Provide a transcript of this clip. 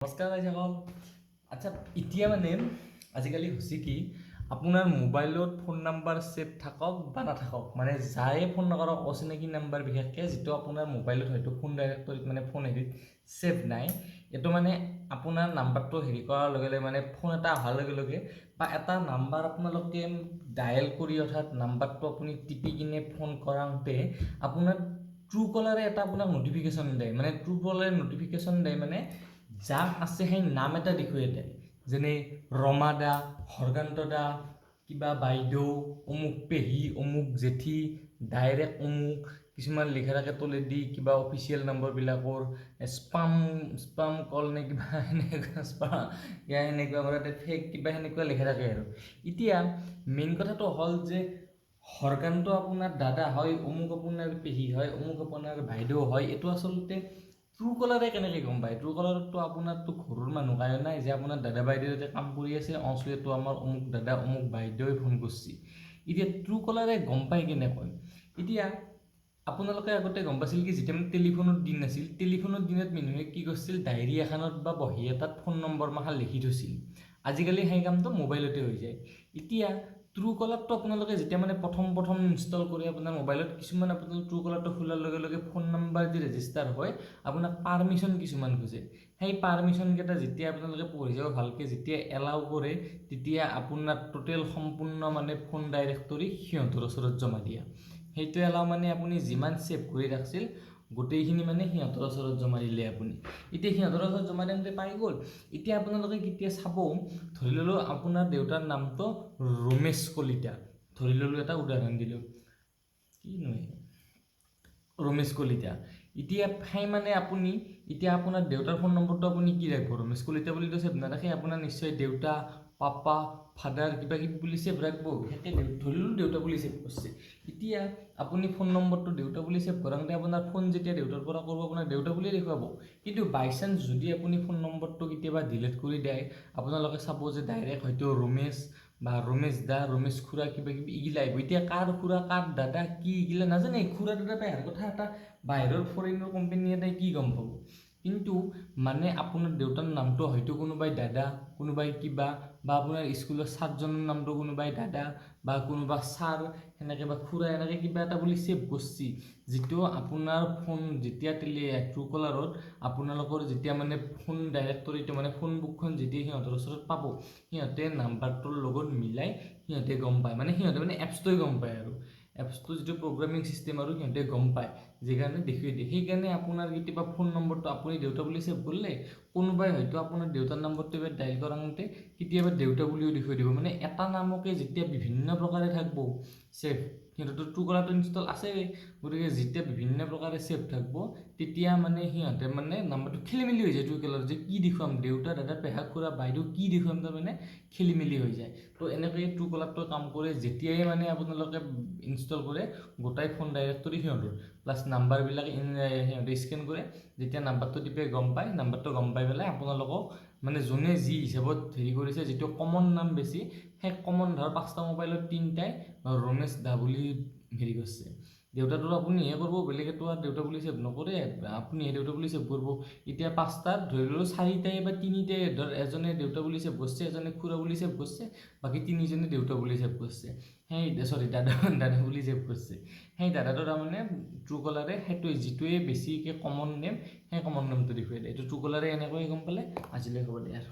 নমস্কাৰ ৰাইজসকল। আচ্ছা, এতিয়া মানে আজিকালি হৈছে কি, আপোনাৰ মোবাইলত ফোন নাম্বাৰ ছেভ থাকক বা নাথাকক, মানে যায়ে ফোন নকৰক, অচিনাকি নাম্বাৰ বিশেষকৈ যিটো আপোনাৰ মোবাইলত হয়তো ফোন ডাইৰেক্টৰীত, মানে ফোন হেৰিত ছেভ নাই, এইটো মানে আপোনাৰ নাম্বাৰটো হেৰি কৰাৰ লগে লগে, মানে ফোন এটা অহাৰ লগে লগে বা এটা নাম্বাৰ আপোনালোকে ডায়েল কৰি, অৰ্থাৎ নাম্বাৰটো আপুনি টিপি কিনে ফোন কৰাওঁতে আপোনাৰ ট্ৰু কলাৰে এটা আপোনাক নটিফিকেশ্যন দিয়ে। মানে ট্ৰু কলাৰে নটিফিকেশ্যন দিয়ে, মানে যাক আছে সেই নাম এটা দেখুৱাই দিয়ে, যেনে ৰমা দা, হৰকান্ত দা, কিবা বাইদেউ, অমুক পেহী, অমুক জেঠী, ডাইৰেক্ট অমুক কিছুমান লিখা থাকে তলেদি, কিবা অফিচিয়েল নম্বৰবিলাকৰ স্পাম স্পাম কল নে কিবা সেনেকুৱা, স্পাম সেনেকুৱা মানে ফেক কিবা সেনেকুৱা লিখা থাকে। আৰু এতিয়া মেইন কথাটো হ'ল যে হৰকান্ত আপোনাৰ দাদা হয়, অমুক আপোনাৰ পেহী হয়, অমুক আপোনাৰ বাইদেউ হয়, এইটো আচলতে ট্ৰু কলাৰে কেনেকৈ গম পায়? ট্ৰু কলাৰততো আপোনাৰতো ঘৰৰ মানুহ কায়ো নাই যে আপোনাৰ দাদা বাইদেউ তাতে কাম কৰি আছে, অচোৱেটো আমাৰ অমুক দাদা অমুক বাইদেৱে ফোন কৰিছে। এতিয়া ট্ৰু কলাৰে গম পায় কেনেকৈ? এতিয়া আপোনালোকে আগতে গম পাইছিল কি, যেতিয়া মানে টেলিফোনৰ দিন আছিল, টেলিফোনৰ দিনত মানুহে কি কৰিছিল? ডায়েৰী এখনত বা বহী এটাত ফোন নম্বৰ মাখা লিখি থৈছিল। আজিকালি সেই কামটো মোবাইলতে হৈ যায়। এতিয়া ট্ৰু কলাৰটো আপোনালোকে যেতিয়া মানে প্ৰথম প্ৰথম ইনষ্টল কৰি আপোনাৰ মোবাইলত, কিছুমান আপোনাৰ ট্ৰু কলাৰটো খোলাৰ লগে লগে ফোন নাম্বাৰ যি ৰেজিষ্টাৰ হয়, আপোনাক পাৰ্মিশ্যন কিছুমান খোজে। সেই পাৰ্মিশ্যনকেইটা যেতিয়া আপোনালোকে পঢ়ি যাব ভালকৈ, যেতিয়া এলাউ কৰে, তেতিয়া আপোনাৰ টোটেল সম্পূৰ্ণ মানে ফোন ডাইৰেক্টৰী সিহঁতৰ ওচৰত জমা দিয়া। সেইটো এলাউ মানে আপুনি যিমান ছেভ কৰি ৰাখছিল, গোটেইখিনি মানে সিহঁতৰ ওচৰত জমা দিলে আপুনি। এতিয়া সিহঁতৰ ওচৰত জমা দিওঁতে পাই গ'ল। এতিয়া আপোনালোকে কেতিয়া চাব, ধৰি ল'লোঁ আপোনাৰ দেউতাৰ নামটো ৰমেশ কলিতা, ধৰি ল'লোঁ, এটা উদাহৰণ দিলোঁ, কি নহয়, ৰমেশ কলিতা। এতিয়া সেই মানে আপুনি এতিয়া আপোনাৰ দেউতাৰ ফোন নম্বৰটো আপুনি কি ৰাখিব? ৰমেশ কলিতা বুলিতো ছেভ নাৰাখে। আপোনাৰ নিশ্চয় দেউতা, পাপা, ফাদাৰ কিবা কিবি বুলি ছেভ ৰাখিব। বিশেষকৈ ধৰি ল'লোঁ দেউতা বুলি ছেভ কৰিছে। এতিয়া আপুনি ফোন নম্বৰটো দেউতা বুলি ছেভ কৰাওঁতে আপোনাৰ ফোন যেতিয়া দেউতাৰ পৰা কৰিব, আপোনাক দেউতা বুলিয়ে দেখুৱাব। কিন্তু বাই চান্স যদি আপুনি ফোন নম্বৰটো কেতিয়াবা ডিলিট কৰি দিয়ে, আপোনালোকে চাব যে ডাইৰেক্ট হয়তো ৰমেশ বা ৰমেশ দা, ৰমেশ খুৰা কিবা কিবি এইগিলা আহিব। এতিয়া কাৰ খুৰা, কাৰ দাদা কি এইগিলা নাজানে। খুৰা দাদা পেহাৰ কথা এটা বাহিৰৰ ফৰেইনৰ কোম্পানী এটাই কি গম পাব? কিন্তু মানে আপোনাৰ দেউতাৰ নামটো হয়তো কোনোবাই দাদা, কোনোবাই কিবা, বা আপোনাৰ স্কুলৰ ছাৰজনৰ নামটো কোনোবাই দাদা বা কোনোবা ছাৰ সেনেকৈ বা খুৰা এনেকৈ কিবা এটা বুলি ছেভ কৰিছে, যিটো আপোনাৰ ফোন যেতিয়া টেলি ট্ৰু কলাৰত আপোনালোকৰ যেতিয়া মানে ফোন ডাইৰেক্টৰীটো, মানে ফোন বুকখন যেতিয়া সিহঁতৰ ওচৰত পাব, সিহঁতে নাম্বাৰটোৰ লগত মিলাই সিহঁতে গম পায়। মানে সিহঁতে মানে এপছটোৱে গম পায় আৰু এপছটো যিটো প্ৰগ্ৰামিং ছিষ্টেম আৰু সিহঁতে গম পায়, যিকাৰণে দেখুৱাই দিয়ে। সেইকাৰণে আপোনাৰ কেতিয়াবা ফোন নম্বৰটো আপুনি দেউতা বুলি ছেভ কৰিলে, কোনোবাই হয়তো আপোনাৰ দেউতাৰ নম্বৰটো এবাৰ ডায়েল কৰাওঁতে কেতিয়াবা দেউতা বুলিও দেখুৱাই দিব। মানে এটা নামকে যেতিয়া বিভিন্ন প্ৰকাৰে থাকিব ছেভ, সিহঁতেতো ট্ৰু কলাৰটো ইনষ্টল আছে, গতিকে যেতিয়া বিভিন্ন প্ৰকাৰে ছেভ থাকিব, তেতিয়া মানে সিহঁতে মানে নাম্বাৰটো খেলি মেলি হৈ যায়। ট্ৰু কলাৰ যে কি দেখুৱাম, দেউতা, দাদা, পেহা, খুৰা, বাইদেউ কি দেখুৱাম, তাৰমানে খেলি মেলি হৈ যায়। তো এনেকৈয়ে ট্ৰু কলাৰটোৱে কাম কৰে। যেতিয়াই মানে আপোনালোকে ইনষ্টল কৰে, গোটাই ফোন ডাইৰেক্টৰী সিহঁতৰ প্লাছ নাম্বাৰবিলাক সিহঁতে স্কেন কৰে। যেতিয়া নাম্বাৰটো টিপে গম পায়, নাম্বাৰটো গম পাই পেলাই আপোনালোকক মানে যোনে যি হিচাপত হেৰি কৰিছে, যিটো কমন নাম বেছি, সেই কমন, ধৰ পাঁচটা মোবাইলত তিনিটাই ৰমেশ দা বুলি হেৰি কৰিছে, দেউতাটো আপুনিহে কৰিব, বেলেগেতো আৰু দেউতা বুলি ছেভ নকৰে, আপুনিহে দেউতা বুলি ছেভ কৰিব। এতিয়া পাঁচটাত ধৰি ল'লোঁ চাৰিটাই বা তিনিটাই, ধৰ এজনে দেউতা বুলি ছেভ কৰিছে, এজনে খুৰা বুলি ছেভ কৰিছে, বাকী তিনিজনে দেউতা বুলি ছেভ কৰিছে, সেই চৰি দাদা দাদা বুলি ছেভ কৰিছে। সেই দাদাটো তাৰমানে ট্ৰু কলাৰে সেইটোৱে যিটোৱে বেছিকৈ কমন নেম, সেই কমন নেমটো দেখুৱাই দিয়ে। এইটো ট্ৰু কলাৰে এনেকৈ গম পালে। আজিলৈ হ'ব দে আৰু।